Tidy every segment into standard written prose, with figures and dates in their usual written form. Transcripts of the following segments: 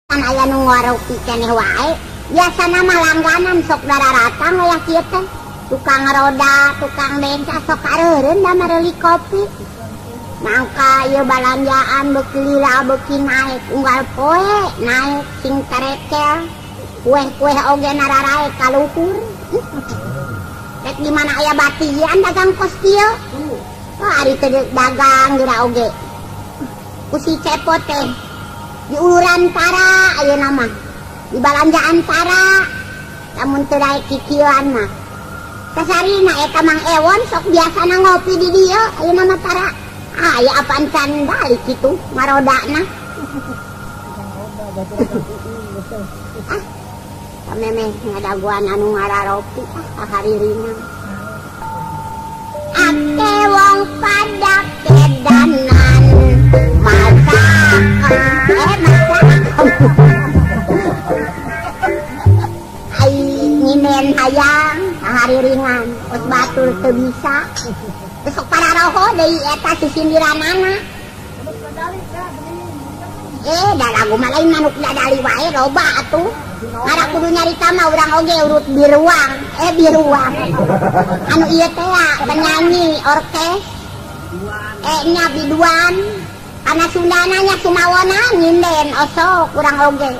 Aya nu ngaropi keneh wae. Biasana mah langganan sok dararatang wayah kieu teh. Tukang roda, tukang beca sok kareureun da meuli kopi. Mangka ieu balanjaan beuki lila beuki naek unggal poe naek sing tarekel. Kueh-kueh oge nararaek ka luhur. Rek di mana aya batian dagang kos kieu? Oh, ari teu dagang geura oge. Ku si Cepot teh diuluran tara ayeuna mah. Di balanjaan tara. Lamun teu daek kikieuan mah. Sasarina eta Mang Ewon sok biasana ngopi di dieu ayeuna mah tara. Ah, aya apaan can balik kitu ngarodana. Ah, kamemeh ngadaguan anu ngararopi ah hariringan. Ake wong pada kedanan masak ai nyinden hayang hariringan kos batur teu bisa. Besok pararoho deui eta sisindiranana. Da lagu mah lain manuk dadali wae loba atuh. Ngara kudu nyarita mah urang oge urut biruang, biruang. Anu ieu teh penyanyi orkes. Nya biduan. Kana Sundana nya Sumawona nyinden osok urang oge.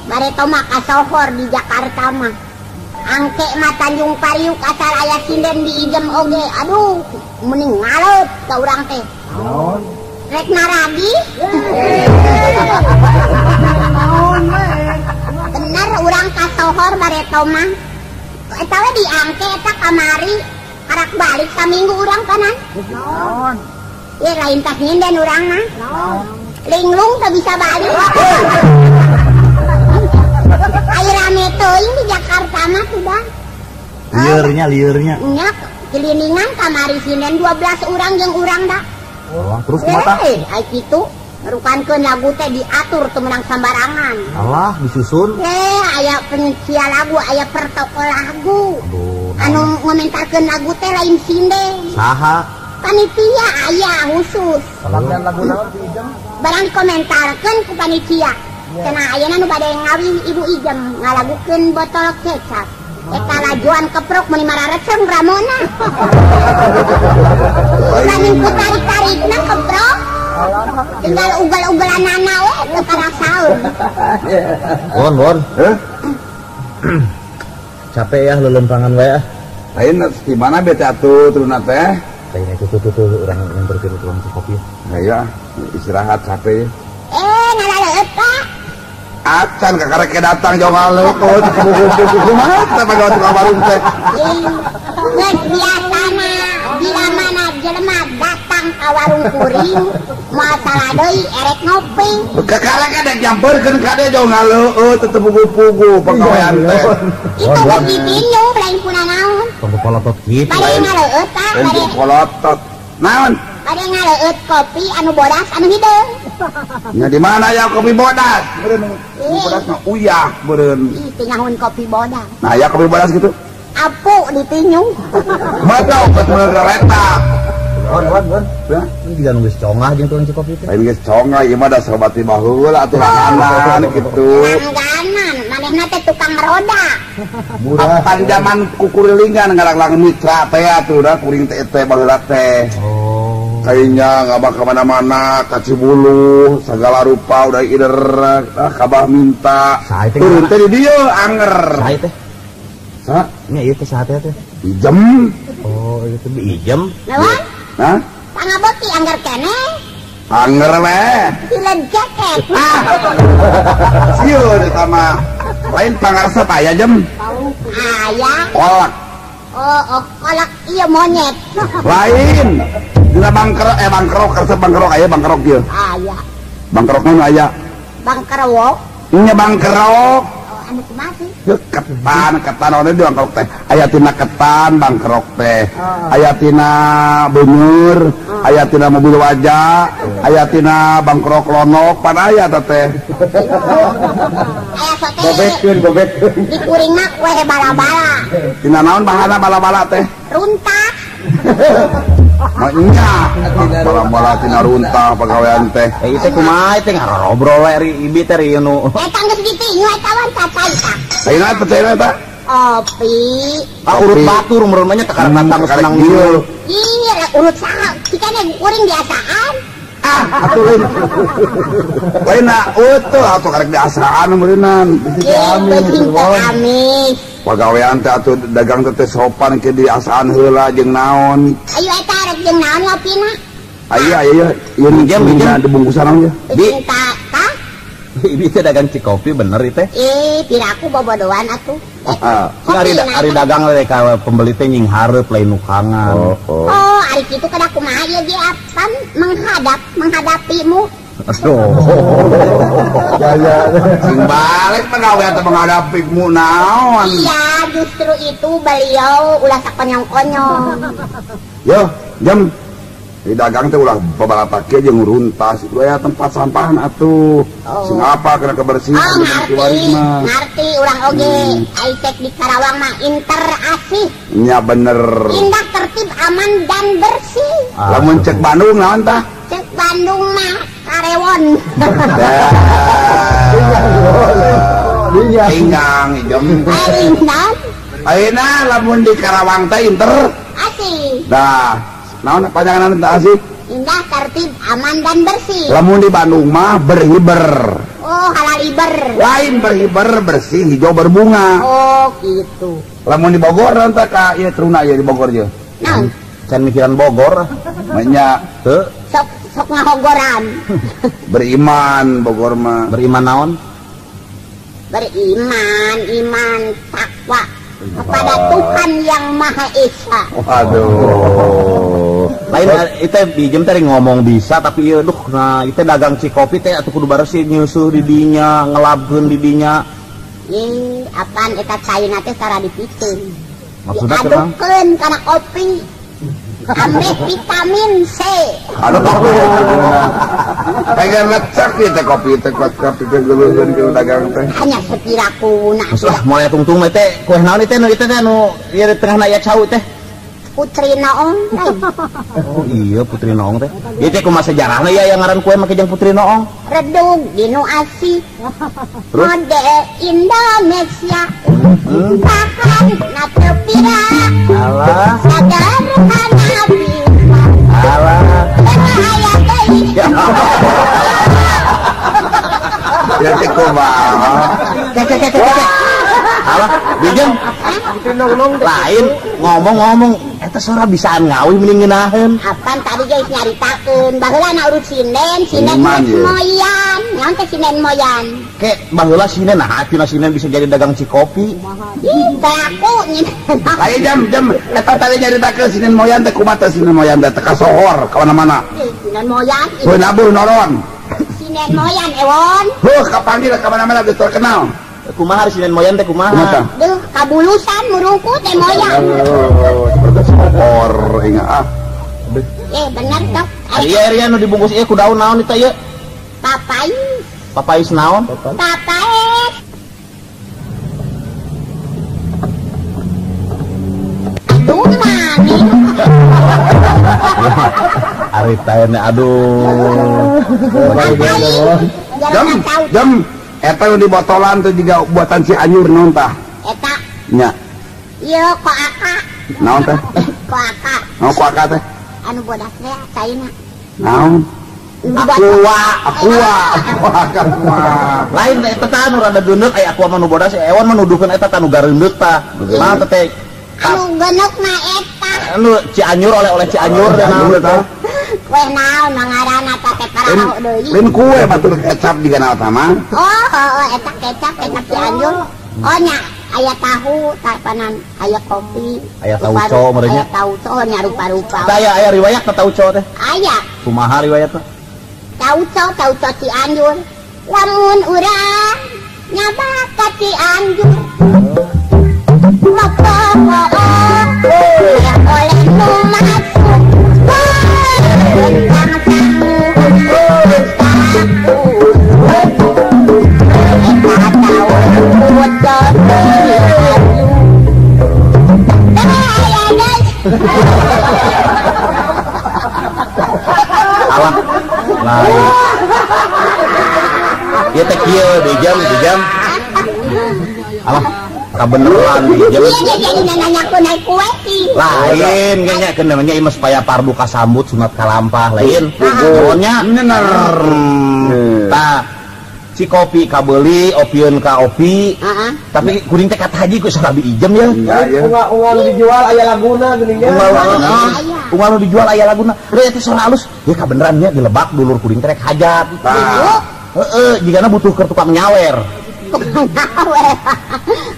Bareto mah kasohor di Jakarta mah. Angke mah Tanjung Pariuk asal aya sinden diijem oge. Aduh, mending ngaleup ka urang teh. Rek naragi. Bener urang kasohor bareto mah. Eta we diangke eta kamari karak balik saminggu urang kanan. Ye lain tas nyinden urang mah. Linglung teu bisa balik. Air rame teuing di Jakarta mah sudah. Liurnya, liurnya. Nya kelilingan kamari sinden 12 urang jeung urang da. Oh, terus kumaha? Ai kitu ngerukankeun lagu teh diatur teu meunang sambarangan. Alah, disusun. Aya penyedia lagu, aya protokol lagu. Aduh, anu ngomentarkeun lagu teh lain sinden. Saha? Panitia aya khusus. Panggilan lagu naon si Ijem? Barang dikomentarkeun ku panitia. Cenah ayeuna nu bade ngawih Ibu Ijem ngalagukeun botol kecap. Eta lajuan keprok meuni marareceng Ramona. Saning ku tarik-tarikna keprok. Tinggal ugal-ugalanana we teu karasaeun. Won, won. Heh? Capek ya lelempangan wae ah. Lain di mana bete atuh turunna teh? Lain itu tuh urang nyamperkeun tukang kopi. Nah ya, istirahat capek. Ngalaleueut Pak. Acan kakarek datang jauh ngaleueut kuku kumaha teh pagawe tukang warung teh. Geus biasana bila mana jelema datang ka warung kuring moal salah deui erek ngopi. Kakarek ada nyamperkeun ka dieu jauh ngaleueut teu pugu-pugu pagawean teh. Itu geus dipinju lain kunanaon. Tong polotot kitu. Bade ngaleueut tah bade polotot. Naon? Bade ngaleueut kopi anu bodas anu hideung. Nya di mana ya kopi bodas? Meureun bodas mah uyah meureun. Ih, teu nyahoan kopi bodas. Nah, ya kopi bodas gitu. Apu ditinju. Betul, betul kereta. Won, won, won. Ya, ini juga nu geus congah jeung tukang kopi teh. Lain geus congah ieu mah da sobat ti baheula atuh langganan kitu. Langganan, manehna teh tukang roda. Murah. Apan zaman kukurilingan ngarang-larang mitra teh atuh da kuring teh teh baheula teh. Oh. Kayaknya ngabah kemana-mana, ka Cibuluh, segala rupa udah ider, ah kabah minta. Turun teh di dieu anger. Sae teh. Sa? Nya ieu teh saha teh? Ijem. Oh, ieu teh ijem. Naon? Hah? Pangabeuki angger keneh. Angger we. Sileun jaket. Ah. Sieun eta mah. Lain pangaresep aya jem. Aya. Kolak. Oh, kolak ieu monyet. Lain. Dina bangkerok bangkerok resep bangkerok aya bangkerok ieu. Aya. Bangkerok nu aya. Bangkerok. Nya bangkerok. Oh, anu kumaha sih? Ketan, ketan ono di bangkerok teh. Aya tina ketan bangkerok teh. Aya tina beuneur, aya tina mobil waja, aya tina bangkerok lonok, pan aya teh teh. Aya sote. Gobekeun, gobekeun. Di kuring mah kue bala-bala. Tina naon bahana bala-bala teh? Runtah. Nya bola-bola tina runtah pagawean teh. Eh teh kumaha teh ngarobrol we ri ibi teh ri nu. Eta geus ditinju eta wan cacai tah. Saina teh caina eta? Kopi. Ah urut batur umurna nya teh karek datang senang dieu. Ih, urut saha? Cikana kuring biasaan. Ah, atuh lain. Lain utuh atuh karek diasaan meureunan. Amis. Pagawean teh atuh dagang teh sopan ke diasaan heula jeung naon. Ayo eta rek jeung naon ngopina? Ayo ayo ieu jam dibungkusan naon ye? Di tah. Ibi teh dagang cikopi bener ieu teh. Ih, piraku bobodoan atuh. Ari dagang we ka pembeli teh nying hareup lain nukangan. Oh, ari kitu kada kumaha ieu ge apan menghadapimu. Aduh. Ya. Sing balik pagawean teh menghadapimu naon. Iya, justru itu beliau ulah sakonyong-konyong. Yo, jam di dagang teh ulah babalatak jeung runtas aya tempat sampahan atuh. Sing apa kena kebersihan. Oh, ngerti, ngerti urang oge. Ai cek di Karawang mah interasih. Nya bener. Indah, tertib, aman dan bersih. Lamun cek Bandung naon tah? Cek Bandung mah karewon. Tinggang ijem. Ayeuna lamun di Karawang teh inter asih. Dah. Naon panjangan teh asih? Indah, tertib, aman dan bersih. Lamun di Bandung mah berhiber. Oh, halal iber. Lain berhiber, bersih, hijau berbunga. Oh, gitu. Lamun di Bogor naon teh ka ieu teruna ieu di Bogor ieu. Naon? Can mikiran Bogor. Manya teu. Sok ngahogoran. Beriman Bogor mah. Beriman naon? Beriman, iman, takwa kepada Tuhan Yang Maha Esa. Waduh. Lain itu bijem teh ngomong bisa tapi ieu duh nah itu dagang cikopi teh atuh kudu bersih nyusuh di dinya, ngelabkeun di dinya. Ih, apaan eta caina teh sarah dipikeun. Maksudna diadukkeun kana kopi. Ambil vitamin C. Aduh. Pengen lecek ieu teh kopi teh kopi teh geuleuheun keur dagang teh. Hanya sepiraku nah. Lah moal tungtung teh kue naon teh nu ieu teh nu ieu di tengahna aya cau teh. Putri Noong. Oh iya Putri Noong teh. Ieu teh kumaha sejarahna ya yang ngaran kue make jeung Putri Noong? Redug dinu asih. Model Indonesia. Tahan na teu pira. Alah. Sederhana pisan. Alah. Aya deui. Ya teh kumaha? Kek. Alah, bijem. Lain ngomong-ngomong eta sora bisaan ngawih mending ngeunaheun. Apaan tadi geus nyaritakeun baheula na urut sinden, sinden moyan. Naon teh sinden moyan? Ke baheula sinden nah cenah sinden bisa jadi dagang cikopi. Ih, teh aku nyeun. Lain jam eta tadi nyaritakeun sinden moyan teh kumaha teh sinden moyan teh kasohor ka mana-mana. Sinden moyan. Heuh nabur noron. Sinden moyan ewon. Heuh kapanggil ka mana-mana geus terkenal. Kumaha sinden moyan teh kumaha? Duh, kabulusan murungku teh moyan. Seperti sopor ingat ah. Bener dok. Iya, iya nu dibungkus ieu ku daun naon eta ieu? Papais. Papais naon? Papais. Aduh manis. Ari teh aduh. Jam eta nu di botolan tuh juga buatan si Anyur naon tah? Eta. Nya. Ieu koaka. Naon teh? Koaka. Naon koaka teh? Anu bodas teh caina. Naon? Aqua, aqua, aqua, aqua. Lain eta teh anu rada geuneuh aya aqua mah nu bodas ewon mah nuduhkeun eta teh anu gareundeut tah. Mah teh anu geuneuh mah eta. Anu Cianjur oleh-oleh Cianjur teh naon tah? Kue naon ngaranna teh parahau deui. Lain kue batur kecap juga naon tah mah. Oh, eta kecap Cianjur. Oh nya aya tahu tapanan aya kopi. Aya tauco meureun nya. Aya tauco nya rupa-rupa. Tah aya riwayat teh tauco teh. Aya. Kumaha riwayat teh? Tauco Cianjur. Lamun urang nyaba ka Cianjur. Moko ya oleh nu masuk. Tentang sangu saku. Eta tauco Cianjur. Bijam, bijam. Alah, kabeneran bijam. Iya, jadi nanya ku naik kue sih. Lain kayaknya kan namanya ieu supaya pardu kasambut sunat kalampah lain. Pokoknya bener. Tah, si kopi kabeuli, opieun ka opi. Tapi kuring teh kata haji ku sarabi ijem ya. Unga-unga nu dijual aya laguna geuning nya. Unga nu dijual aya laguna. Reuh teh sora alus. Ya kabeneran nya dilebak dulur kuring teh rek hajat. Heeh, jigana butuh keur tukang nyawer. Tukang nyawer.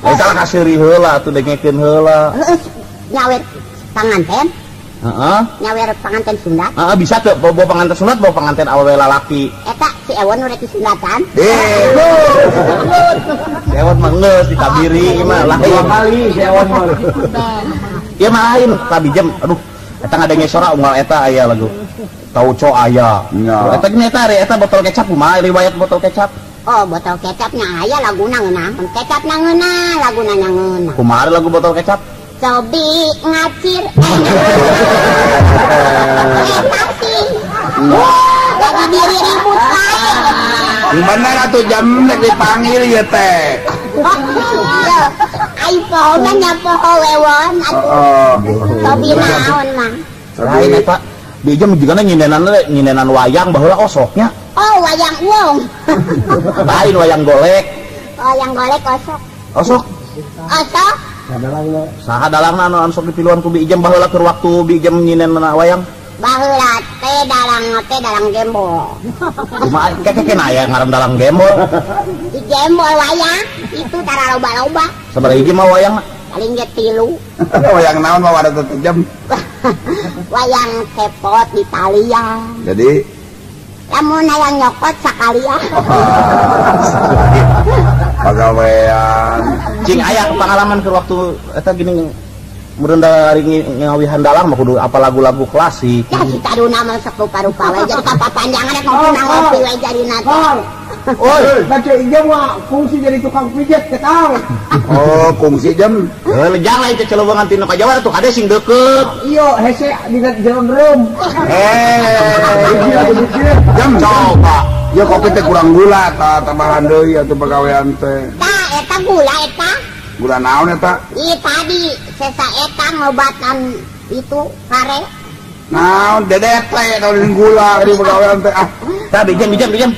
Eta lah kaseuri heula atuh dengekeun heula. Heeh, nyawer panganten. Heeh. Nyawer panganten sunat. Heeh, bisa teu bawa panganten sunat, bawa panganten awewe lalaki. Eta si Ewon nu rek disunatan. Si Ewon mah geus ditabiri ieu mah lain. Dua kali si Ewon mah. Ieu mah lain kabijem. Aduh, eta ngadenge sora unggal eta aya lagu. Tauco aya. Eta gini eta ari eta botol kecap kumaha riwayat botol kecap? Oh, botol kecapnya aya laguna ngeunah. Kecapna ngeunah, laguna nya ngeunah. Kumaha lagu botol kecap? Cobi ngacir. Eta sih. Lagi diri ribut lain. Bener atuh jam rek dipanggil ieu teh. Ai poho mah nya poho wewon atuh. Cobi naon mah. Lain eta. Bijem jigana nyindenan wayang baheula osoknya. Oh, wayang wong. Lain wayang golek. Wayang golek osok. Osok. Osok. Saha dalangna anu sok dipiluan ku Bi Ijem baheula keur waktu Bi Ijem nyinden wayang? Baheula teh dalang gembol. Kumaha keke aya ngaran dalang gembol? Di gembol wayang itu tara loba-loba. Sabaraha hiji mah wayang? Paling ge 3. Wayang naon mah wadah teh jam? Wayang cepot di talian. Jadi lamun hayang nyokot sakalian. Pagawean. Cing aya pengalaman keur waktu eta gini meureun dari ngawihan dalang mah kudu apa lagu-lagu klasik. Ya si taruna mah sok rupa-rupa we jadi kapapanjangan rek ngopi ngopi we jarina teh. Oi, baca ijem mah fungsi jadi tukang pijat ketang. Oh, fungsi jam. Heuh, lejang lain ceceluwengan ti nu ka Jawa atuh kade sing deukeut. Iya, hese dina jero drum. Jam coba. Ya kopi teh kurang gula tah tambahan deui atuh pagawean teh. Tah, eta gula eta. Gula naon eta? Ih, tadi sesa eta ngobatan itu kare. Naon dedek teh naon gula di pagawean teh ah. Tah bijam bijam bijam.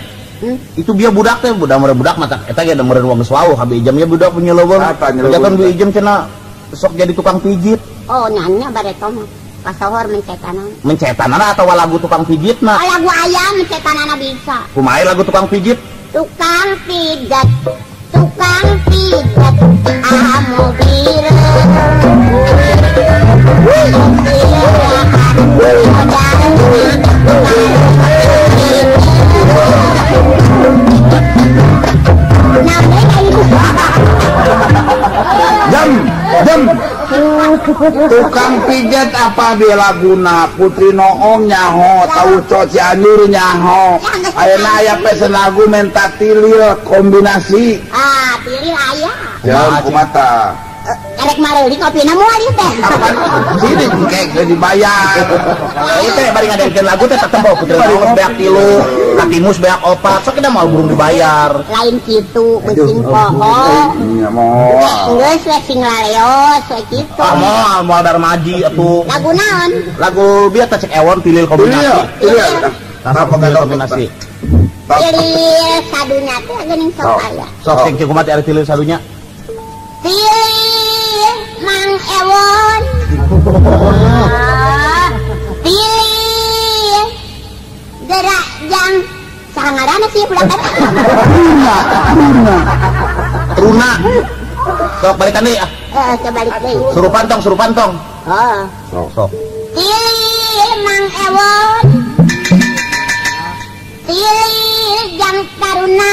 Itu dia budak teh, budak meureun budak mata eta ge meureun wong geus wawuh ka Bi Ijem nya budak punya leuweung. Jangan Bi Ijem cenah sok jadi tukang pijit. Oh, nanya bareto mah. Pasohor mencetanan. Mencetanana atawa lagu tukang pijitna? Oh, lagu ayam mencetanana bisa. Kumaha lagu tukang pijit? Tukang pijat, tukang pijat, ah mobil. Jam, jam. Tukang pijat apa di laguna Putri Noong nyaho, Tauco Cianjur nyaho. Ayeuna aya pesen lagu menta tilil kombinasi. Ah, tilil aya. Jam kumata. Erek mareuli kopina moal ieu teh. Sini engke geus dibayar. Ieu teh bari ngadengekeun lagu teh tetep bawa Putri Noong beak 3, Katimus beak 4, sok kita moal burung dibayar. Lain kitu beuking poho. Nya moal. Geus we sing laleos we kitu. Ah moal moal Darmaji atuh. Lagu naon? Lagu bieu teh cek Ewon tilil kombinasi. Tilil. Tilil kombinasi. Tilil sadunya teh geuning sok aya. Sok sing kumaha teh ari tilil sadunya? Pilih Mang Ewon, pilih gerak jang sangarana sih belakang. Truna, truna. Sok balikan deui ah. Kebalik deui. Surupan tong, surupan tong. Oh. Sok, sok. Pilih Mang Ewon, pilih jang taruna,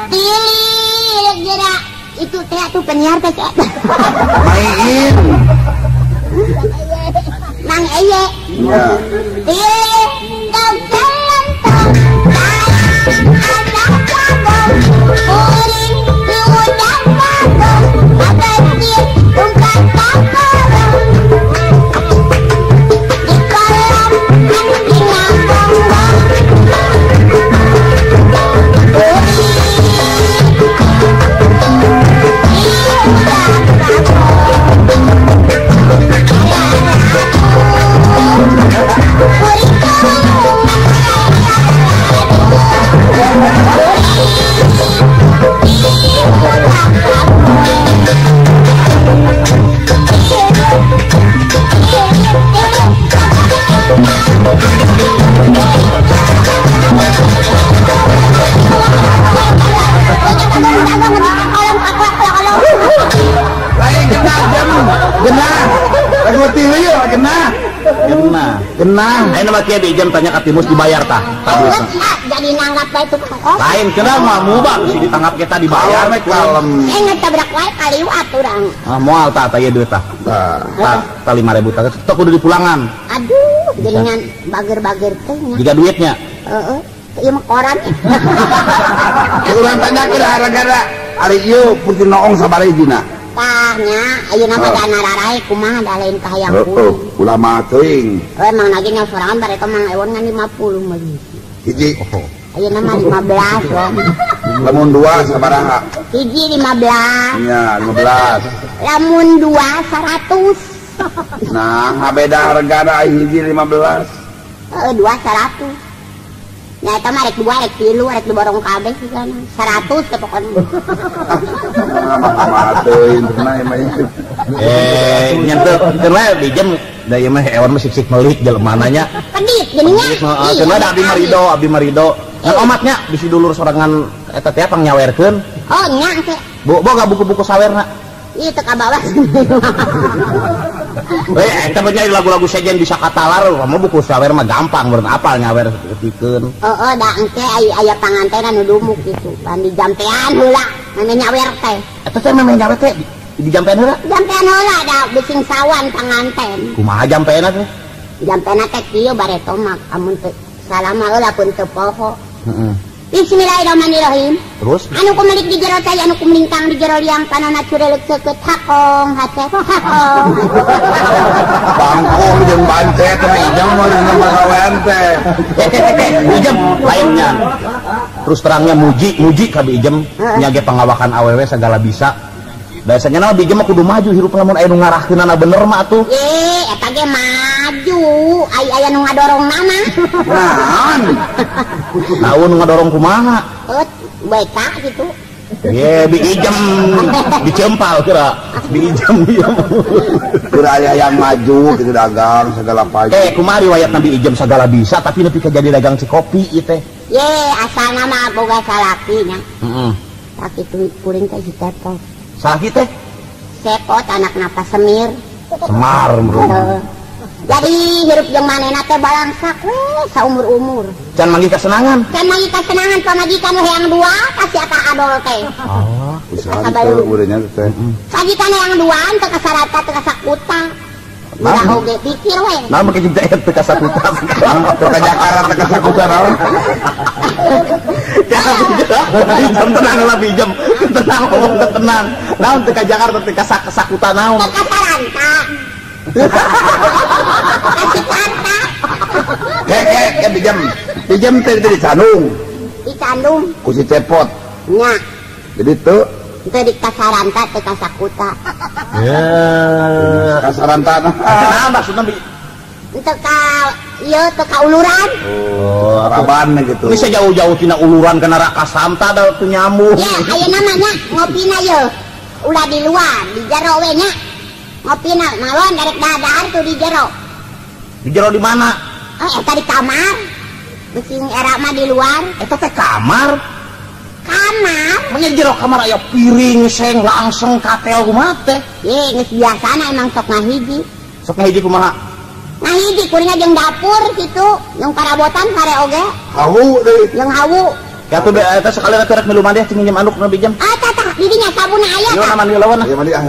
pilih gerak itu teh atuh penyiar teh main Mang Eye. Ya. Pilih dong kelentong ada jago kuring udang bagong abentir tungkat kakorong di kolam anjing ngabongbong. Genah. Ayeuna mah kieu dijam tanya ka Timus dibayar tah. Jadi nanggap bae tukang kopi. Lain kenal mah mubah bisi ditanggap kita dibayar we kalem. Ngetabrak wae kaliwat urang. Ah moal tah tah ieu duit tah. Tah tah 5.000 tah. Tok kudu dipulangan. Aduh, geuningan bager-bager teh nya. Jiga duitnya. Heeh. Ieu mah koran. Urang tanyakeun hargana ari ieu putih noong sabaraha hijina. Tah nya ayeuna mah dana rarae kumaha da lain kahayang kuring. Heuh, ulah mah teuing. Heuh mang lagi nya sorangan bare teh Mang Ewon ngan 50 meuli. Hiji. Ayeuna mah 15 wong. Lamun dua sabaraha? Hiji 15. Nya 15. Lamun dua 100. Nah, beda hargana hiji 15. Heeh, dua 100. Nya eta mah rek dua rek tilu rek diborong kabeh sigana. 100 teh pokona. Mah teuing mah nya teu keun we dijem da ieu mah Ewon mah sik-sik melik jelema nya. Pedit geuning nya. Heeh, keun we da abdi mah rido, abdi mah rido. Ngan omatnya bisi dulur sorangan eta teh pangyawerkeun. Oh nya teh. Boga buku-buku sawerna. Ih teu kabawa. Eta mah lagu-lagu sejen bisa katalar, kamu buku sawer mah gampang meureun apal nyawer ketikeun. Heeh, da engke aya pangantenan nu dumuk kitu. Pan di jampean heula meme nyawer teh. Eta teh meme nyawer teh di jampean heula? Jampean heula da bising sawan panganten. Kumaha jampeanna teh? Jampeanna teh kieu bareto mah amun teu salama heula pun teu poho. Heeh. Bismillahirrahmanirrahim. Terus? Anu kumelik di jero cai, anu kumelingkang di jero liang, panona cureluk seukeut hakong hate hakong. Bangkong jeung bancet teh ijam mah jeung pagawean teh. Ijem lainnya. Terus terangnya muji ka Bi Ijem nya ge pangawakan awewe segala bisa. Biasanya mah Bi Ijem mah kudu maju hirup lamun aya nu ngarahkeunana bener mah atuh. Eta ge maju, ai aya nu ngadorongna mah. Naon? Naon nu ngadorong kumaha? Beka gitu. Ye, Bi Ijem dicempal kira. Bi Ijem ieu. Kira aya yang maju gitu dagang segala pagi. Kumaha riwayatna Bi Ijem segala bisa tapi nepi ka jadi dagang si kopi ieu teh. Ye, asalna mah boga salaki nya. Heeh. Sakitu kuring teh si Cepot. Salaki teh? Cepot anakna Pak Semir. Semar bro. Jadi hirup jeung manehna teh balangsak we saumur-umur. Can manggih kasenangan. Can manggih kasenangan pamajikan we hayang dua ka si eta adol teh. Oh, usaha teu urangnya teh. Pajikan hayang duaan teu kasarata teu kasakuta. Urang oge pikir we. Nah, make jeung teh teu kasakuta. Teu ka Jakarta teu kasakuta naon. Jam tenang lah Bijem. Tenang ngomong tenang. Naon teu ka Jakarta teu kasakuta naon. Teu kasaranta. Kasih tanta. Kek Bijem. Bijem teh di Candung. Di Candung. Ku si Cepot. Nya. Jadi teu teu di kasaranta teu kasakuta. Ya. Kasaranta. Nah, maksudna teu ka ieu teu ka uluran. Oh, raban gitu. Bisa jauh-jauh tina uluran kana rakasamta da teu nyambung. Ya, ayeuna mah nya ngopina ye. Ulah di luar, di jero we nya. Ngopina malon darek dadar tuh di jero. Di jero di mana? Oh, eta di kamar. Bising era mah di luar. Eta teh kamar. Kamar? Menya jero kamar aya piring, seng, langsung katel kumaha teh? Ye, geus biasana emang sok ngahiji. Sok ngahiji kumaha? Ngahiji kuringna jeung dapur kitu, jeung parabotan sare oge. Hawu deui. Jeung hawu. Ya tuh eta sekali atuh rek milu mandi cing minjem anduk nu bijam. Ah, tah tah, di dinya sabunna aya tah. Yo mandi lawan. Ieu mandi ah.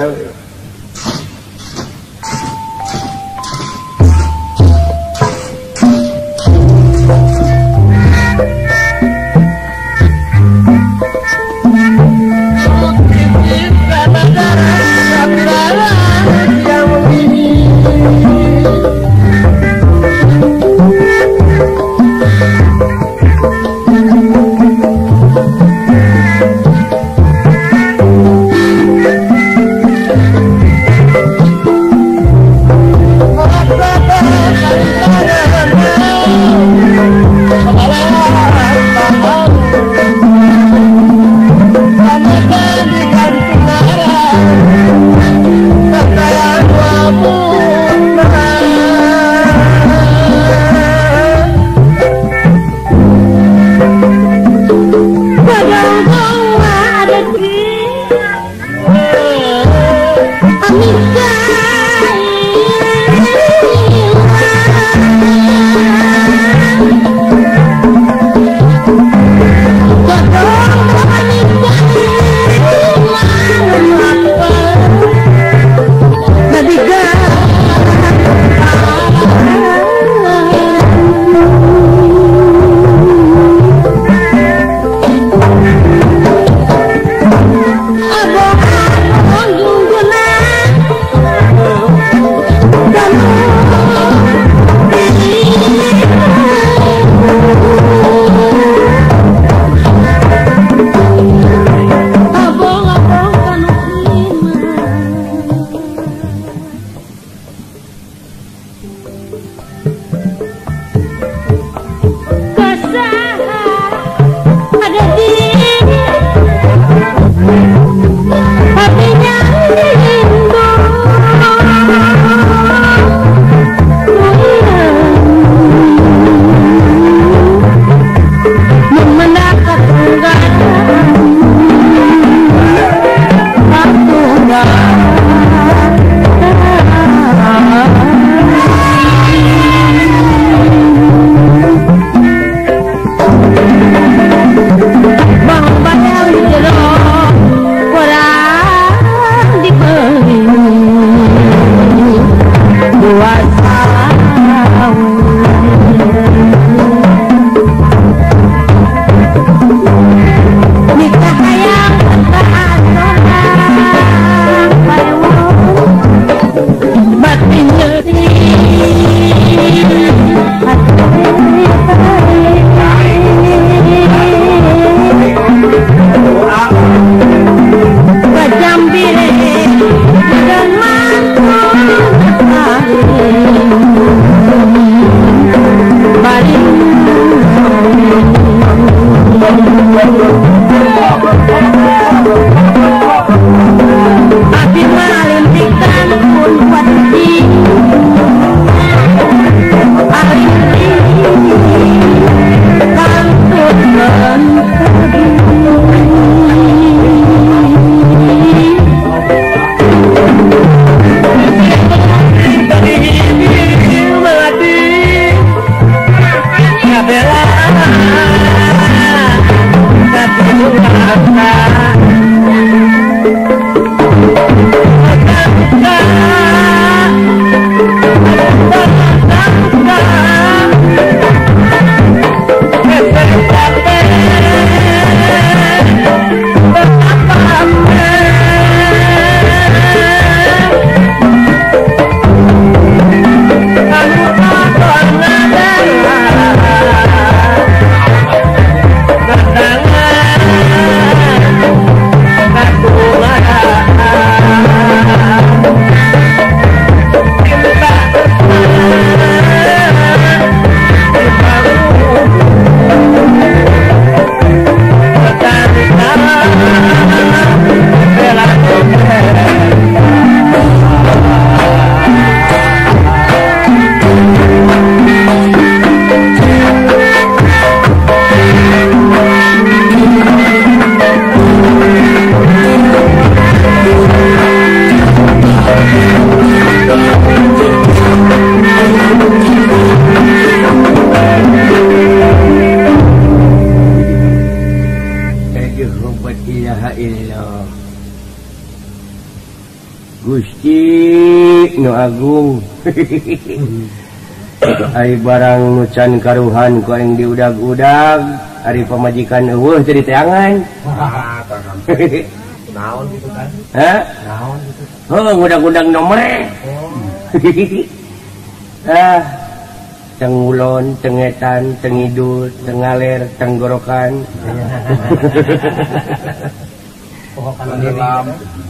Abi malintik pun pasti Gusti nu agung. Ari barang nu can karuhan ku aing diudag-udag, ari pamajikan eueuh jadi teangan. Naon gitu kan? Hah? Naon gitu. Heuh, ngudag-udag nomor. Ah, tengulon, tengetan, tengidul, tengaler, tenggorokan.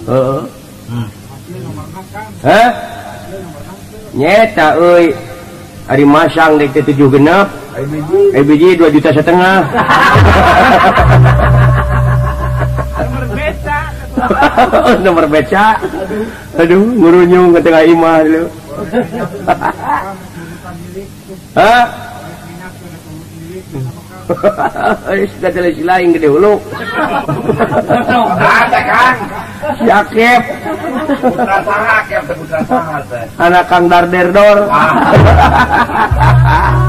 Heeh. Hah? Nyeta euy. Ari masang dek teh 7 genep. Ai biji 2,5 juta. Nomor beca. Nomor beca. Aduh, ngurunyung ke tengah imah dulu. Hah? Sudah telah lain gede hulu. Ada Kang. Si Akep. Putra saha Akep teh putra saha teh. Anak Kang Darderdor.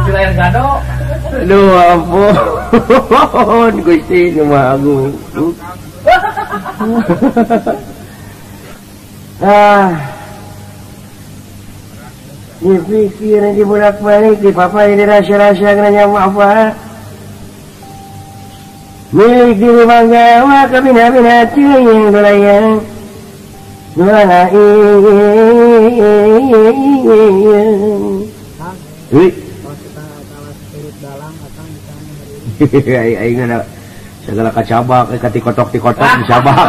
Si lain gado. Aduh ampun Gusti nu Maha Agung. Ah. Dipikir di bolak-balik di papa ini rasa-rasa nanya apa. Milik diri bangga wa kabina-bina cuying dolayang dolayang. Wih. Aing ada segala kacabak, tikotok-tikotok dicabak.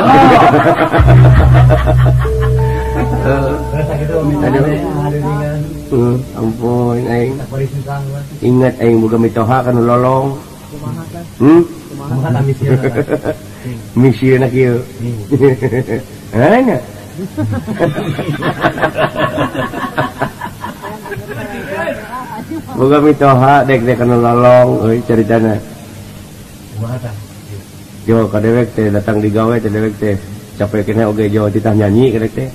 Aduh, ampun aing. Ingat aing boga mitoha kanu lolong. Misi na kieu. Hanya. Boga mitoha dek-dek kanu lolong euy caritana. Jo ka dewek teh datang di gawe teh dewek teh capek kena oge jo titah nyanyi ka dewek teh.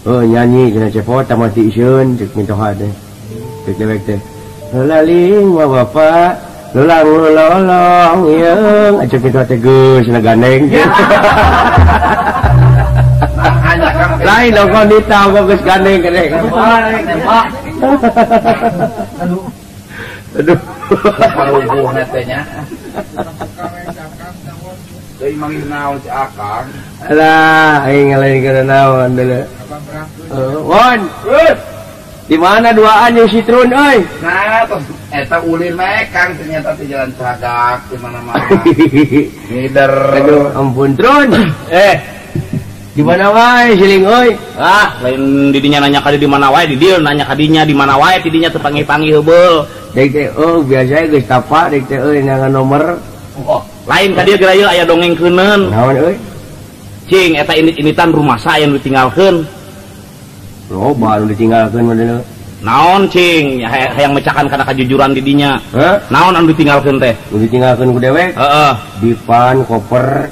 Oh nyanyi cenah cepot tamati iseun cek mitoha teh. Cek dewek teh. Laling wa bapak lulang lolong yeung acep mitoha teh geus cenah gandeng. Lain dong konita kok geus gandeng gandeng. Aduh. Aduh. Paruguhna teh nya. Deui manggil naon si Akang. Alah, aing ngalain kana naon deuleu. Won. Di mana duaan jeung si Trun euy? Nah, tos eta ulin mah Kang ternyata di jalan Cagak di mana-mana. Ngider. Aduh, ampun Trun. Di mana wae siling euy? Ah, lain didinya nanya ka di mana wae, di dieu nanya ka dinya di mana wae tidinya teu panggih-panggih heubeul. Dek teh oh biasa geus tapa dek teh euy nangan nomor. Lain ka dieu geura ieu aya dongengkeuneun. Naon euy? Cing eta init-initan rumasa aya nu ditinggalkeun. Loba nu ditinggalkeun mah deuleu. Naon cing hayang mecakan kana kajujuran di dinya. Naon anu ditinggalkeun teh? Nu ditinggalkeun ku dewek? Heeh. Dipan, koper,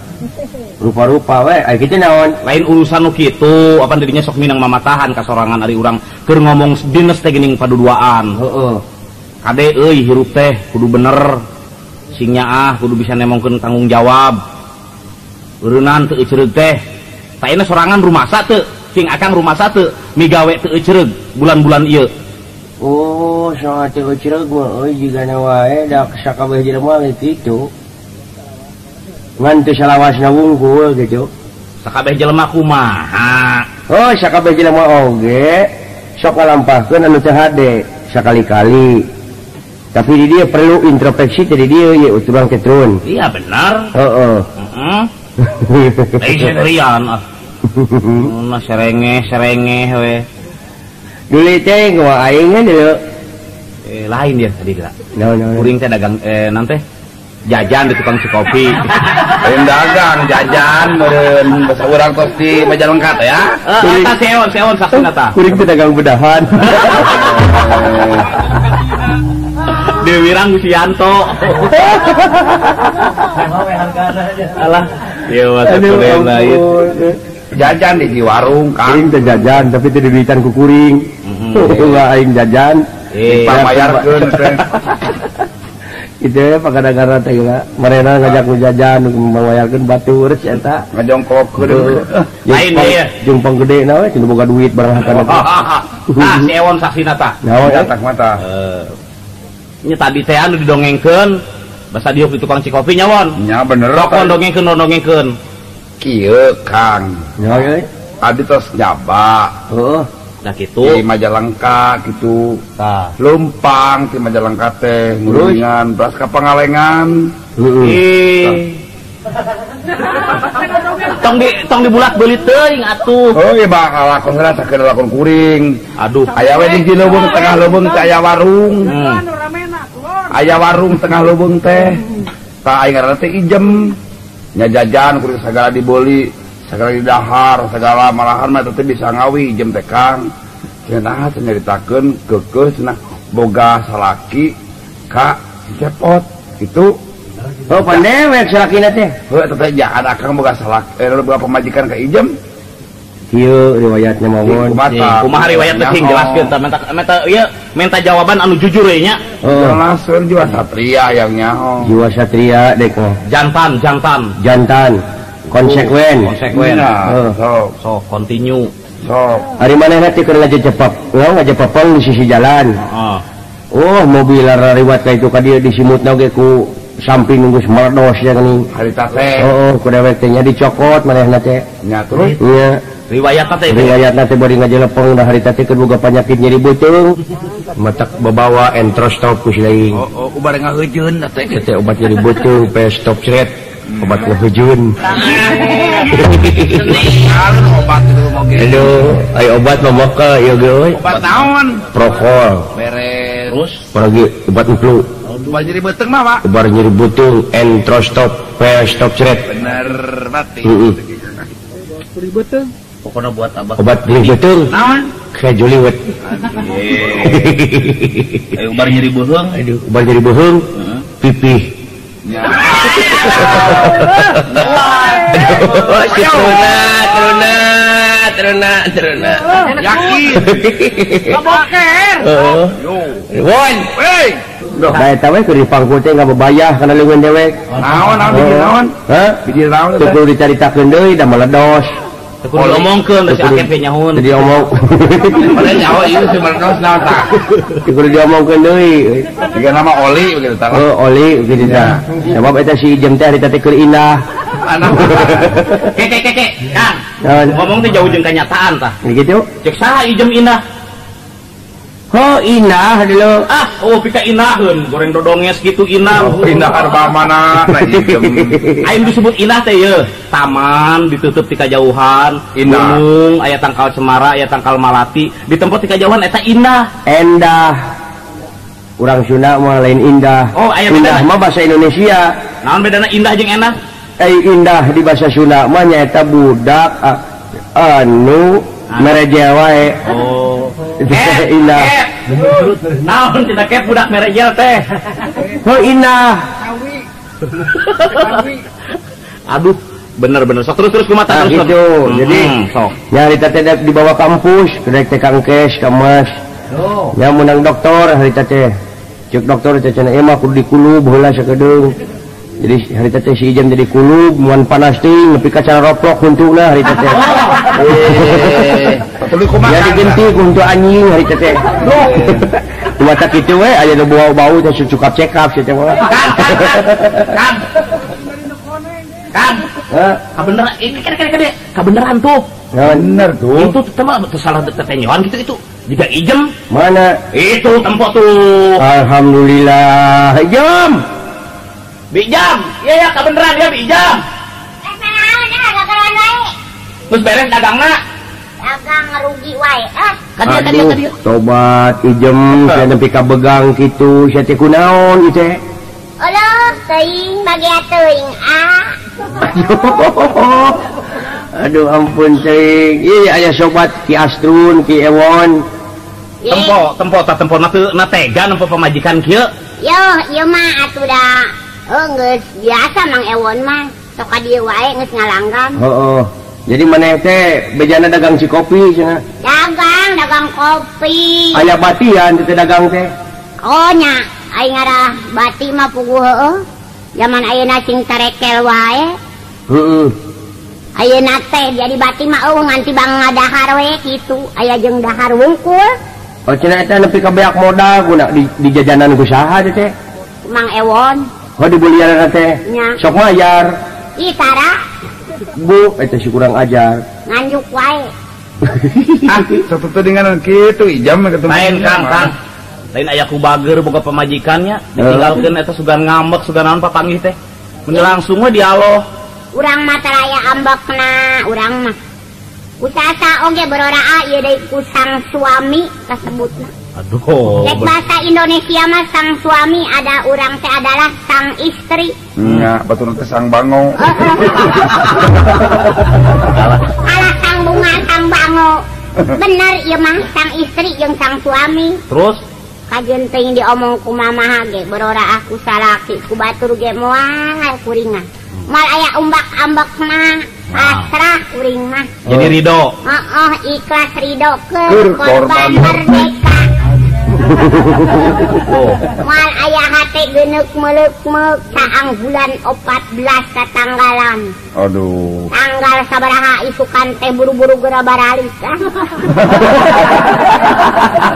rupa-rupa we. Ai kitu naon? Lain urusan nu kitu, apan di dinya sok minang mamatahan ka sorangan ari urang keur ngomong dinas teh geuning paduduaan. Heeh. Kade euy hirup teh kudu bener. Sing nyaah kudu bisa nemongkeun tanggung jawab. Eureunnan teu eucereug teh. Taena sorangan rumasa teu, cing akang rumasa teu, migawe teu eucereug bulan-bulan ieu. Oh, soal teu eucereug mah euy jigana wae da sakabeh jelema ge kitu. Ngan teu salawasna wungkul gitu. Sakabeh jelema kumaha? Oh, sakabeh jelema oge sok ngalampahkeun anu teu hade sakali-kali. Tapi di dia perlu introspeksi teh di dia ye urang teh turun. Iya benar. Heeh. Heeh. Lain serian ah. Nah serengeh-serengeh we. Dulu teh gua aing deuleu. Lain dia tadi geura. Naon. Kuring teh dagang nanti jajan di tukang cikopi. Lain dagang jajan meureun basa urang tos di Majalengka teh ya. Eta seon saksina tah. Kuring teh dagang bedahan. Dewi Rang Gusianto. Alah, ieu mah sakulen lain. Jajan di warung Kang. Aing teh jajan tapi teu diduitan ku kuring. Ulah aing jajan. Dipamayarkeun teh. Itu ya pakadang-kadang teh geura. Marena ngajak nu jajan mamayarkeun batur si eta. Ngajongkokkeun. Lain ieu. Jeung panggedena we teu boga duit barang hakana. Ah, si Ewon saksina tah. Naon eta mata. Nya tadi teh anu didongengkeun basa diuk di tukang cikopi nya won. Nya bener. Rokon dongengkeun. Kieu Kang. Nya euy. Adi tos nyaba. Heeh. Nah kitu. Di Majalengka kitu. Tah. Leumpang ti Majalengka teh ngurulingan beras ka Pangalengan. Heeh. Tong dibulak beulit teuing atuh. Oh ieu bakal lakon heula sakeun lakon kuring. Aduh, aya we di leuweung tengah leuweung teh aya warung. Aya warung tengah leuweung teh. Tah aing ngaranna teh Ijem. Nya jajan kuring sagala dibeli, sagala didahar, sagala malahan mah teh bisa ngawi Ijem teh Kang. Cenah teh nyaritakeun keukeuh cenah boga salaki ka si Cepot kitu. Oh, pandewek salakina teh. Heuh eta teh jahat akang boga salaki, boga pamajikan ka Ijem. Kieu riwayatna mawon. Kumaha riwayatna cing jelaskeun tah menta ieu menta jawaban anu jujur we nya. Jelaskeun jiwa satria yang nyaho. Jiwa satria dek mah. Jantan. Konsekuen. Heeh. Sok continue. Sok. Ari manehna teh keur ngajejepep, ngajepepeng di sisi jalan. Heeh. Oh, mobil lariwat ka itu ka dieu disimutna oge ku samping nunggu meledos ya geuning. Harita teh. Heeh, ku dewek teh nya dicokot manehna teh. Nya terus. Nya. Riwayatna teh. Riwayatna teh bari ngajelepeng da harita teh keur boga panyakit nyeri beuteung. Matak babawa entrostop ku si laing. Oh, ubar ngaheujeun teh. Teh obat nyeri beuteung, stop cret. Obat ngaheujeun. Obat itu moge. Aduh, ai obat mah moka ieu ge euy. Obat naon? Prokol. Beres. Terus pergi obat flu. Obat nyeri beuteung mah, Pak. Obat nyeri beuteung entrostop, stop cret. Bener mati. Heeh. Nyeri beuteung. Pokoknya buat abah. Obat nyeri beuteung. Naon? Kejuliwet. Ayo ubar nyeri beuheung. Aduh, ubar nyeri beuheung. Pipih. Ya. Teruna. Yakin. Boker. Heeh. Won. Hei. Da eta we keur dipangku teh ngabebayah kana leuweung dewek. Naon biji naon? Hah? Biji naon? Teu kudu dicaritakeun deui da meledos. Teu kudu diomongkeun da si Akep ge nyahun. Teu diomong. Padahal nyaho ieu si meledos naon tah. Teu kudu diomongkeun deui. Jiga nama oli begitu tah. Oh, oli begitu tah. Sabab eta si Ijem teh harita teh keur indah. Anak. Keke. Kang. Ngomong teh jauh jeung kenyataan tah. Gitu. Cek saha Ijem indah? Oh indah dulu. Ah, oh pika inaheun, goreng dodonges gitu inah. Oh, indah arba mana nah ijem. Aing disebut inah teh ye, taman ditutup ti kajauhan, gunung aya tangkal cemara, aya tangkal malati, di tempat ti kajauhan eta indah. Endah. Urang Sunda mah lain indah. Oh, aya indah mah bahasa Indonesia. Naon bedana indah jeung endah? Indah di bahasa Sunda mah nyaeta budak anu merejel wae. Oh. Indah. Naon cenah kep budak merejel teh? Oh indah. Aduh, bener-bener sok terus kumaha terus gitu. Jadi sok. Ya harita teh dibawa kampus, kedek teh Kang Kes, ka Mas. Ya menang doktor harita teh. Cek doktor teh cenah ieu mah kudu dikulub heula sakedeung. Jadi harita teh si Ijem jadi kulub, muan panas teuing nepi ka cara roplok huntuna harita teh. Ya digenti ku huntu anjing harita teh. Mata kitu we aya nu bau-bau teh cukap cekap sia teh mah. Kang. Kang. Kabeneran ini kan kabeneran tuh. Bener tuh. Itu teh mah salah tetenyoan gitu itu. Juga Ijem. Mana? Itu tempo tuh. Alhamdulillah. Ijem. Bijam, iya ya kabeneran ya Bijam. Terus beres dagangna. Dagang rugi wae ah. Aduh, tobat Ijem, saya nepi ka begang kitu, sia teh kunaon ieu teh? Aduh, teuing bagea teuing ah. Aduh ampun teuing. Ieu aya sobat Ki Astrun, Ki Ewon. Tempo tah tempo na teu na tega nempo pamajikan kieu. Yo, ieu mah atuh da. Oh, geus biasa Mang Ewon mah. Sok ka dieu wae geus ngalanggan. Heeh. Jadi maneh teh bejana dagang si kopi cenah. Dagang kopi. Aya batian teh dagang teh. Oh nya, aing ngarah bati mah puguh heueuh. Zaman ayeuna sing tarekel wae. Heeh. Ayeuna teh jadi bati mah eueuh nganti bang ngadahar we kitu. Aya jeung dahar wungkul. Oh cenah eta nepi ka beak modal guna di jajanan ku saha teh? Mang Ewon. Oh dibulian teh. Sok mayar. Ih tara. Bu, eta si kurang ajar. Nganjuk wae. Ah, satu dengan kitu Ijam ketemu. Lain Kang, Kang. Lain aya ku bager boga pamajikannya, ditinggalkeun eta sugan ngambek, sugan naon papanggih teh. Mun langsung we dialog. Urang mah tara aya ambekna, urang mah. Usasa oge beroraa ieu deui ku sang suami kasebutna. Aduh. Cek bahasa Indonesia mah sang suami ada urang teh adalah sang istri. Nya, batur teh sang bango. Alah sang bunga sang bango. Bener ieu mah sang istri jeung sang suami. Terus kajeun teuing diomong ku mamaha ge beroraa ku salaki ku batur ge moal kuringan. Moal aya umbak-ambekna. Pasrah kuring mah. Jadi ridho. Heeh, ikhlas ridho ke korban merdeka. Moal aya hate geneuk meleuk-meuk saang bulan 14 katanggalan. Aduh. Tanggal sabaraha isukan teh buru-buru geura baralik.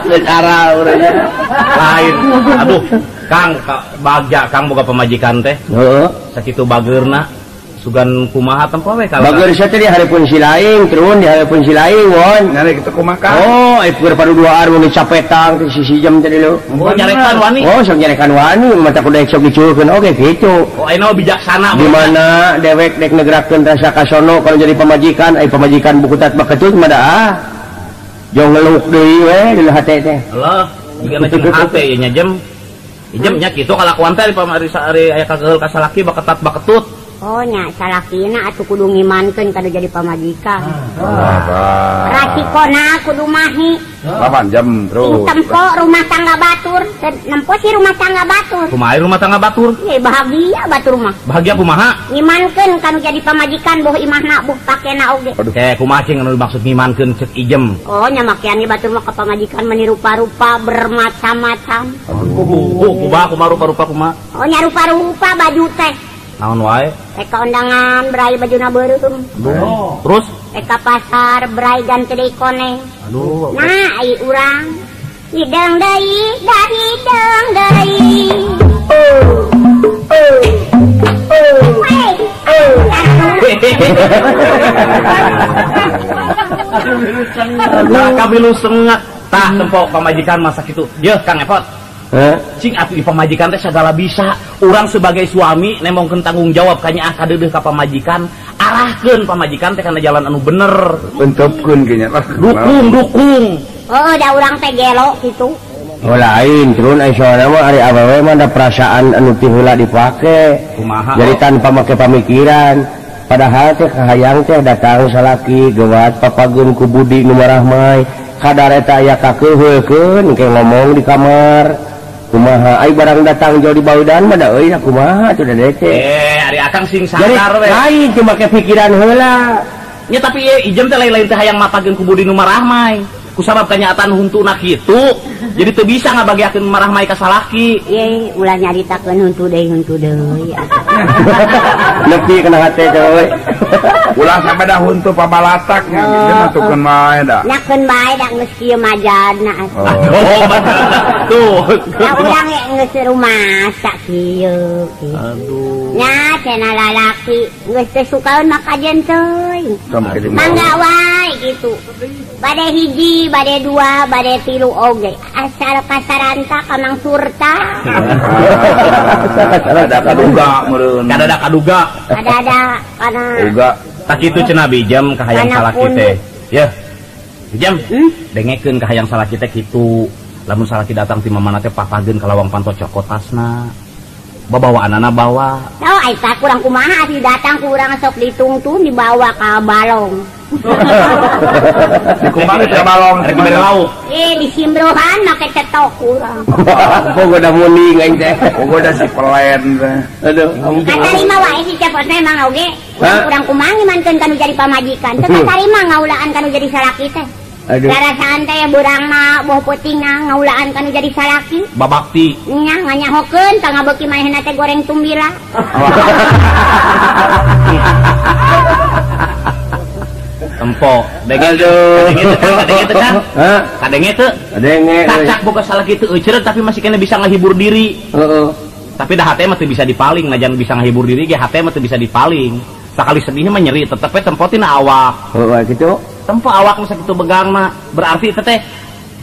Secara urangnya lain. Aduh, Kang bagja Kang boga pamajikan teh. Heeh. Sakitu bageurna. Sugan kumaha tempo we kalau bager sia teh di hareupeun si laing turun di hareupeun si laing won nyari kitu kumaha. Oh keur paduduaan mun capetang teh sisi jam teh lho. Oh nyarekan wani. Oh sok nyarekan wani mata kudu sok diculkeun oge kitu. Oh ayeuna bijaksana di mana dewek dek negrakeun rasa kasono kalau jadi pamajikan ai pamajikan bukutat baketut mah da jong ngeluk deui we di hate teh. Allah jigana jeung hate ye nya jem ijem nya kitu kalakuan teh di pamarisa ari aya kageul ka salaki baketat baketut. Oh nya salakina atuh kudu ngimankeun kadu jadi pamajikan. Rasikona kudu mahi. 8 jam terus. Tempo rumah tangga batur, nempo si rumah tangga batur. Kumaha rumah tangga batur? Ye bahagia batur mah. Bahagia kumaha? Ngimankeun kanu jadi pamajikan boh imahna boh pakena oge. Teh kumaha cing anu dimaksud ngimankeun cek Ijem? Oh nya makean ge batur mah ka pamajikan meni rupa-rupa bermacam-macam. Aduh, kumaha rupa-rupa kumaha? Oh nya rupa-rupa baju teh. Naon wae? Eka undangan berai bajuna beureum. Aduh. Terus? Eka pasar berai ganti deui koneng. Aduh. Nah, ai urang hidang deui, da hidang deui. Nah, kabilu sengak. Tah tempo pamajikan masa kitu. Yeuh Kang Epot. Cing atuh pamajikan teh sagala bisa. Urang sebagai suami nemongkeun tanggung jawab kanya ah kadeudeuh ka pamajikan, arahkeun pamajikan teh kana jalan anu bener. Entepkeun ge nya lah. Dukung, dukung. Heeh, da urang teh gelo kitu. Oh lain turun ai soalna mah ari awewe mah da perasaan anu ti heula dipake. Kumaha? Jadi tanpa make pamikiran. Padahal teh kahayang teh datang salaki gewat papageun ku budi nu marahmai. Kadar eta aya kakeuheukeun engke ngomong di kamar. Kumaha ai barang datang jauh di baudan mah da euy kumaha atuh da teh. Ari akang sing sadar we. Lain cuma make pikiran heula. Nya tapi ieu ijem teh lain-lain teh hayang mapageun ku budi nu marahmai. Kusabab kenyataan huntuna kitu, jadi teu bisa ngabagiakeun marahmai ka salaki. Ye, ulah nyaritakeun huntu deui huntu deui. Nepi kana hate teh we. Ulah sampe da huntu pabalatak nya geus matukeun bae da. Nyakeun bae da geus kieu majadna. Oh, tuh. Da urang geus rumasa kieu. Aduh. Nya cenah lalaki geus teu sukaeun makajen teuing. Mangga wae kitu. Bade hiji, bade dua, bade tilu oge. Asal kasaranta ka Mang Surta. Ada kaduga meureun. Kada kaduga. Ada kana. Uga. Tak kitu cenah bijam kahayang salaki teh. Yeuh. Bijam, dengekeun kahayang salaki teh kitu. Lamun salaki datang ti mamana teh papageun ka lawang panto cokot tasna. Babawaanana bawa. Tahu ai tah kurang kumaha sih datang ku urang sok ditungtun dibawa ka balong. Dikumaha ka balong rek dibere lauk. Disimbrohan make cetok urang. Pogo da munding aing teh. Pogo da si pelen teh. Aduh, katarima wae si cepot teh emang oge. Urang kumaha ngimankeun kanu jadi pamajikan. Teu katarima ngaulaan kanu jadi salaki teh. Darasaan teh burangna boh peutingna ngaulaan kanu jadi salaki. Babakti. Nya nganyahokeun ka ngabeuki manehna teh goreng tumbila. Tempo. Denge teh kan? Kadenge teu? Kadenge. Cacak boga salaki teu euceureun tapi masih kena bisa ngahibur diri. Heeh. Tapi dah hate mah teu bisa dipaling, najan bisa ngahibur diri ge hate mah teu bisa dipaling. Sakali sedihnya mah nyeri tetep we tempo tina awak. Heeh kitu. Tempo awak nu sakitu begangna berarti teh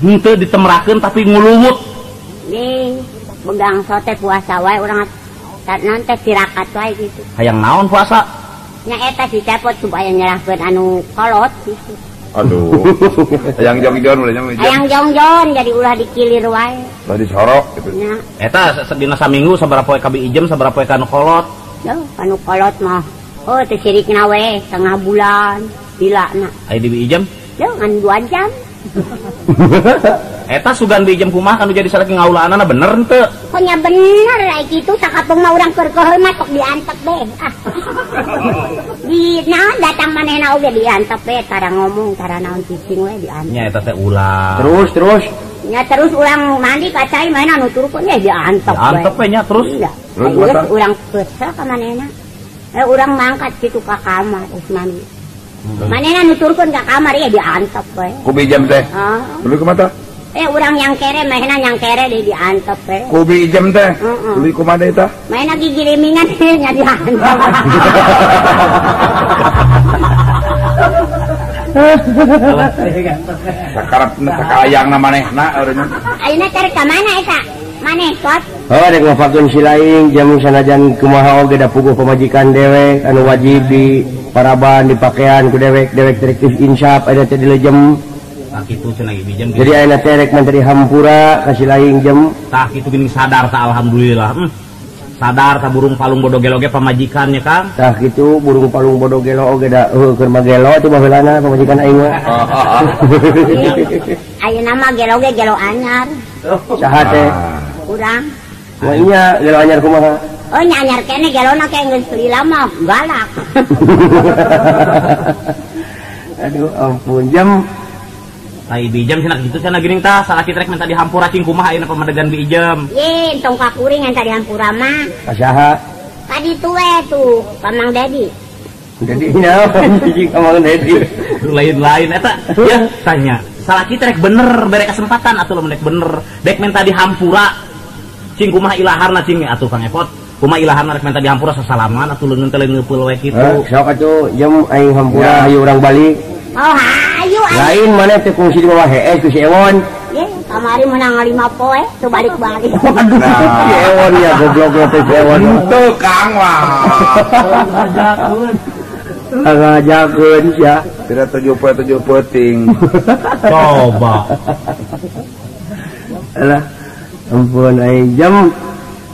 henteu ditemrakeun tapi nguluwut. Nih, begang sote puasa wae urang naon teh tirakat wae kitu. Hayang naon puasa? Nya eta si cepot supaya nyerahkeun anu kolot kitu. Aduh. Hayang jongjon ulah nya. Hayang jongjon jadi ulah dikilir wae. Ulah disorok kitu. Nya. Eta dina saminggu sabaraha poe ka ijem sabaraha poe ka anu kolot? Duh, anu kolot mah. Oh, teu sirikna we setengah bulan. Lila na. Aya di ijem? Duh, ngan 2 jam. Eta sugan di ijem kumaha kanu jadi salaki ngaulaanana bener henteu? Kok nya bener ai kitu sakapung mah urang keur keuheul mah sok diantep be. Ah. Di naon datang manehna oge diantep be tara ngomong tara naon cicing we diantep. Nya eta teh ulah. Terus. Nya terus urang mandi ka cai manehna nuturkeun nya diantep we. Diantep we nya terus. Iya. Terus urang kesel ka manehna. Urang mangkat kitu ka kamar geus mandi. Manehna nuturkeun ka kamar ya diantep we. Ku bijam teh. Tuluy kumaha tah? Urang yang kere manehna yang kere deui diantep we. Ku bijam teh. Tuluy kumaha deui tah? Manehna gigirimingan nya diantep. Sakarepna sakayangna manehna urangnya. Ayeuna cari ka mana eta? Maneh kot? Oh, rek ngafakeun si laing jam sanajan kumaha oge da puguh pamajikan dewek anu wajib di paraban dipakaian ku dewek dewek direktif insaf ada teh dilejem. Tah kitu cenah ieu jam. Jadi ayeuna teh rek menteri hampura ka si laing jam. Tah kitu geuning sadar tah alhamdulillah. Sadar tah burung palung bodo gelo ge pamajikan nya Kang. Tah kitu burung palung bodo gelo oge da heuh keur magelo atuh baheulana pamajikan aing mah. Ayeuna mah gelo ge gelo anyar. Saha teh? Urang. Wah iya, gelo anyar kumaha? Oh nya anyar kene gelona ke geus lila mah galak. Aduh ampun jam. Tai bijam cenah kitu cenah geuning tah salaki trek minta dihampura cing kumaha ayeuna pamadegan biijam. Ye, tong ka kuring enta dihampura mah. Ka saha? Ka ditu we tuh, ka Mang Dedi. Dedi naon cicing ka Mang Dedi? Lain-lain eta ya tanya. Salaki trek bener bere kesempatan atuh lamun rek bener dek minta dihampura. Cing kumaha ilaharna cing atuh Kang Epot. Kumaha ilaharna rek minta dihampura sasalaman atuh leungeun teh ngeupeul we kitu. Sok atuh jam aing hampura hayu urang balik. Oh hayu aing. Lain mana teh kungsi di bawah hees ku si Ewon. Ye, kamari menang 5 poe tuh balik-balik. Aduh, si Ewon ya goblok teh si Ewon. Henteu Kang wah. Ngajakeun sia. Tidak 7 poe 7 peuting. Coba. Alah, ampun aing jam.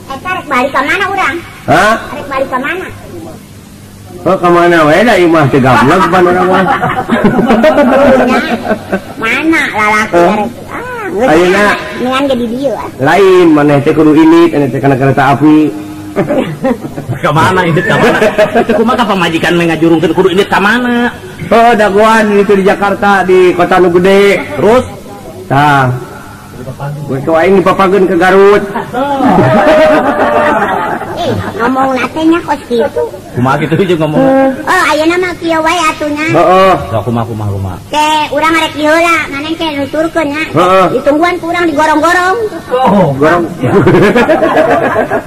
Eta rek balik ka mana urang? Hah? Rek balik ka mana? Oh, ka mana we da ieu mah teu gablek pan urang mah. Mana lalaki rek? Ah, ayeuna ngan ge di dieu. Lain maneh teh kudu indit anu teh kana kereta api. Ka mana indit ka mana? Itu kumaha pamajikan mah ngajurungkeun kudu indit ka mana? Oh, dagoan itu di Jakarta di kota nu gede. Terus tah gue ke aing dipapageun ke Garut. Ngomong latenya kos kitu. Kumaha kitu jeung ngomong. Oh, ayeuna mah kieu wae atuh nya. Heeh. Sok kumaha kumaha kumaha. Ke urang rek ieu heula, maneh ke nuturkeun nya. Ditungguan ku urang digorong-gorong. Oh, gorong.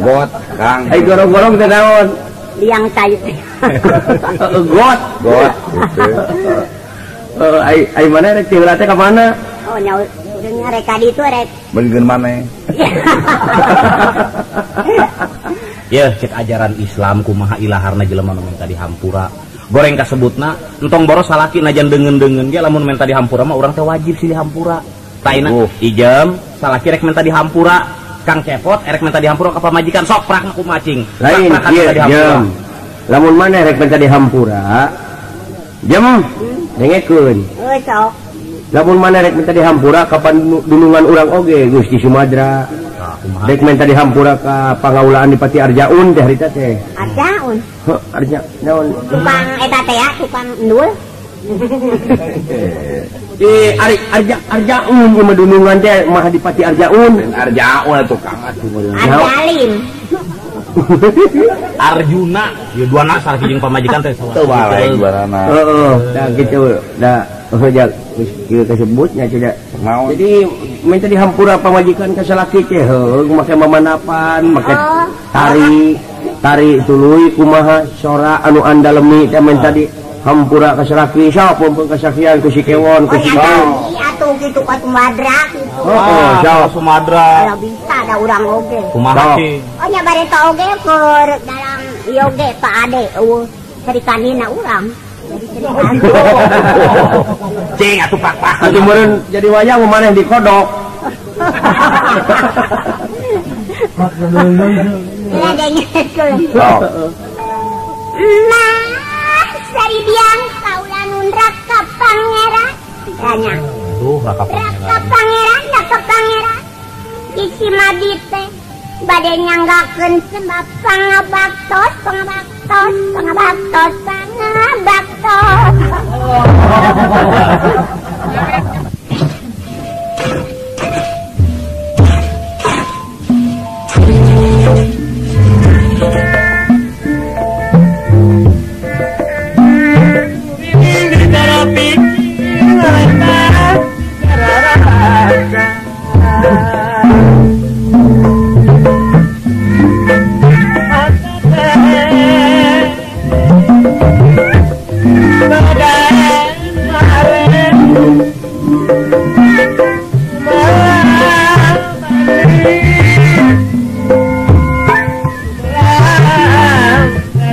Got, Kang. Ai gorong-gorong teh naon? Liang cai. Got, got gitu. Heeh, ai ai maneh rek ti heula teh ka mana? Oh, nya urang rek ka ditu rek. Beulikeun maneh. Ya, cek ajaran Islam kumaha ilaharna jelema nu minta dihampura. Goreng kasebutna entong boros salaki najan deungeun-deungeun ge lamun minta dihampura mah urang teh wajib sih dihampura. Taina ijem salaki rek minta dihampura, Kang Cepot erek minta dihampura ka pamajikan sok prak ku macing. Lain ieu jem. Lamun maneh rek minta dihampura, jem dengekeun. Heuh sok. Lamun maneh rek minta dihampura kapan dunungan urang oge Gusti Sumadra. Rek minta dihampura ka pangaulaan di Pati Arjaun teh harita teh. Arjaun. Heuh, Arja naon? Tukang eta teh ya, tukang endul. Di Ari Arja Arjaun ieu mah dunungan teh mah di Pati Arjaun. Arjaun tukang atuh. Arjalim. Arjuna, ieu dua nasar jeung pamajikan teh. Teu balik duanana. Heeh, da kitu. Da heuh geus kieu kasebutnya cenah. Jadi minta dihampura pamajikan ka salaki teh heuh make mamanapan, make tari, tari tuluy kumaha sora anu andalemi teh minta dihampura ka salaki sapa pun kasakian ku si Kewon ku si Kewon. Atuh kitu ka Sumadra kitu. Heeh, sok Sumadra. Kalau bisa da urang oge. Kumaha sih? Oh nya bare ta oge keur dalam ieu ge Pak Ade eueuh serikanina urang. Cing atuh pak-pak. Atuh meureun jadi wayang maneh dikodok. Mah saridiang kaula nun raka pangeran. Tanya. Aduh, raka pangeran. Raka pangeran, raka pangeran. Isi madi teh bade nyanggakeun sebab pangabaktos, pangabaktos, pangabaktos, pangabaktos.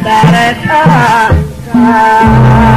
Daret angka.